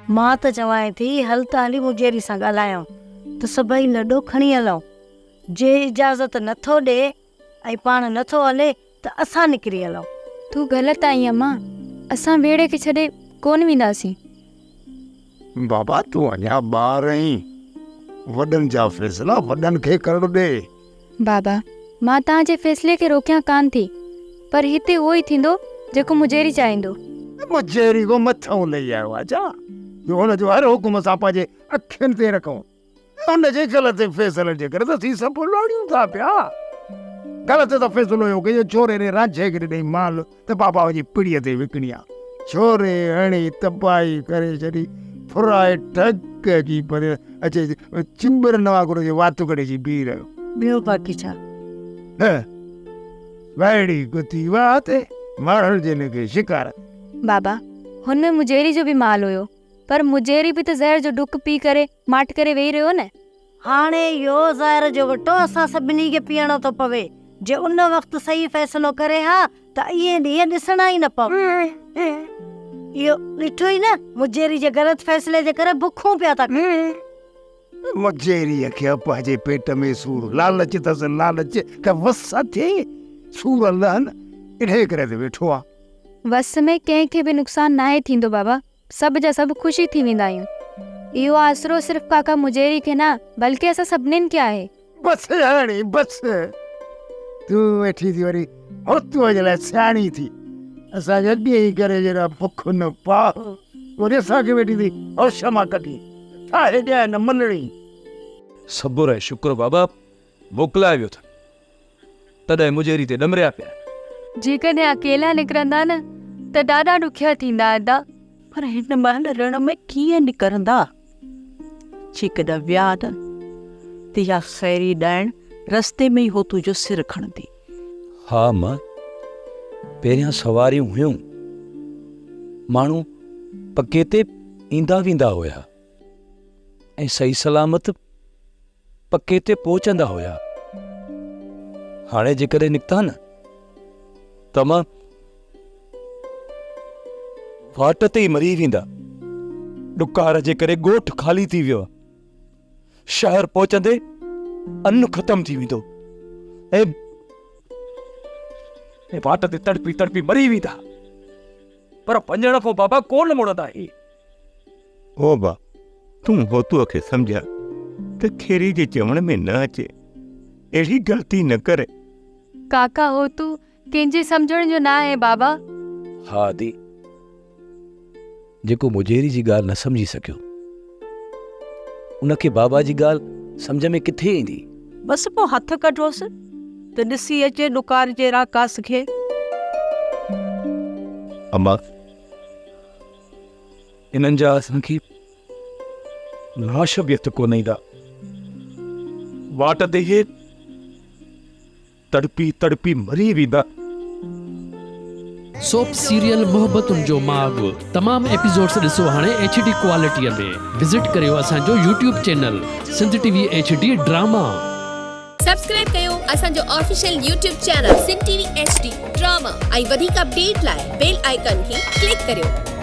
مان ته چوانء ٿي هل ته هلي مجيري سان ڳالهايون ته سڀئي لڏو کڻي هلون. جي اجازت نه ٿو ڏي ۽ پاڻ نه ٿو هلي ته اسان نڪري هلون. تون غلط آهين امان، اسان ويڙهي کي ڇڏي ڪونه وينداسين. بابا تون اڃا ٻار آهين، وڏن جا فيصلا وڏن کي ڪرڻ ڏي. بابا، مان توهان جي فيصلي کي روڪيان ڪانه ٿي، پر هتي اهو ئي ٿيندو جيڪو مجيري چاهيندو. مجيري ڪو مٿئون لهي آيو آهي ڇا، جو هن جو هر حڪم اسان پنهنجي اکين تي رکون. هن جي غلط فيصلن جي ڪري ته اسين سڀ لوڙيون ٿا پيا. غلط ته فيصلو اهو ڪيو ڇوري ري رانجهي کي ڏنئي مال ته بابا وڃي پڙيء تي وڪڻي آ. ڇوري هڻي تباهي ڪري ڇڏي. ڦرائي ٺڪ اچي پري اچي چٻرن وانگر اچي وات ڪڍي اچي بيهي رهيو. ٻيو باقي ڇا؟ هه وهڙي گٿي واهه تي ماڻهن جي نڪي شڪار تي. بابا هن ۾ مجيري جو به مال هيو. پر مجيري به ته زهر جو ڍڪ پي ڪري ماٺ ڪري ويهي رهيو نه. هاڻي اهو زهر جو وٽو اسان سڀني کي پيئڻو ٿو پوي. جي ان وقت صحيح فيصلو ڪري ها ته اهي ڏينهن ڏسڻا ئي نه پون. اهو ڏٺو ئي نه مجيري جي غلط فيصلي جي ڪري بکون پيا ٿا کائون. مجيريء کي پنهنجي پيٽ ۾ سور، لالچ اٿس لالچ ته وس ٿئي سور لهن، انهيء ڪري ته ويٺو آ. وس ۾ ڪنهن کي به نقصان ناهي ٿيندو بابا. سڀ جا سڀ خوش ئي ٿي ويندا آهيون. اهو آسرو صرف ڪاڪا مجيري کي نه بلڪه اسان سڀنين کي آهي. بس هاڻي بس. تون ويٺي ٿي وري هوتوء جي لاء سياڻي ٿي. اسان کي اڳي ئي ڪري جهڙا بک نه پاهه. وري اسان کي ويٺي ٿي هوش مان ڪڍين. ٺاهي ڏيانء نه ملڻي. صبر ۽ شڪر بابا موڪلائي ويو اٿن. تڏهن مجيري تي ڏمريا پيا. جيڪڏهن اڪيلا نڪرندا نه ته ڏاڍا ڏکيا ٿيندا ادا. پر هن مهل رڻ ۾ ڪيئن نڪرندا؟ جيڪڏهن ويا نه ته اها خيري ڏائڻ رستي ۾ ئي هوتو جو سر کڻندي. ها اما، پهريان سواريون هيون، ماڻهو پڪي تي ايندا ويندا هيا ۽ صحيح سلامت پڪي تي پهچندا هيا. هاڻي جيڪڏهن نڪتا نه ته مان واٽ تي ئي مري ويندا. ڏڪار جي ڪري ڳوٺ خالي ٿي ويو آهي. شهر پهچندي ان ختم ٿي ويندو ۽ واٽ تي تڙپي تڙپي مري ويندا. پر وڃڻ کان بابا ڪونه مڙندا هي. او با، تون هوتوء کي سمجهاء ته کيري جي چوڻ ۾ نه اچي، اهڙي غلطي نه ڪري. ڪاڪا هوتو ڪنهن جي سمجهڻ جو ناهي بابا. ها ادي، جيڪو مجيري جي ڳالهه نه سمجهي سگهيو، ان کي بابا جي ڳالهه سمجهه ۾ ڪٿي ايندي. بس پوء هٿ ڪڍوس ته ڏسي اچي ڏڪار جي راڪاس کي. اما، انهن جا اسان کي لاش به هٿ ڪونه ايندا. واٽ تي اهي تڙپي تڙپي مري ويندا. سوپ سيريل محبتن جو ماڳ تمام ايپيسوڊس ڏسو هاڻي ايڇ ڊي ڪوالٽي ۾ وزٽ ڪريو اسان جو YouTube channel Sindh T V H D drama. Subscribe ڪيو اسان جو official YouTube channel Sindh T V H D drama ۽ وڌيڪ اپڊيٽ لاء بيل آئيڪان کي ڪلڪ ڪريو.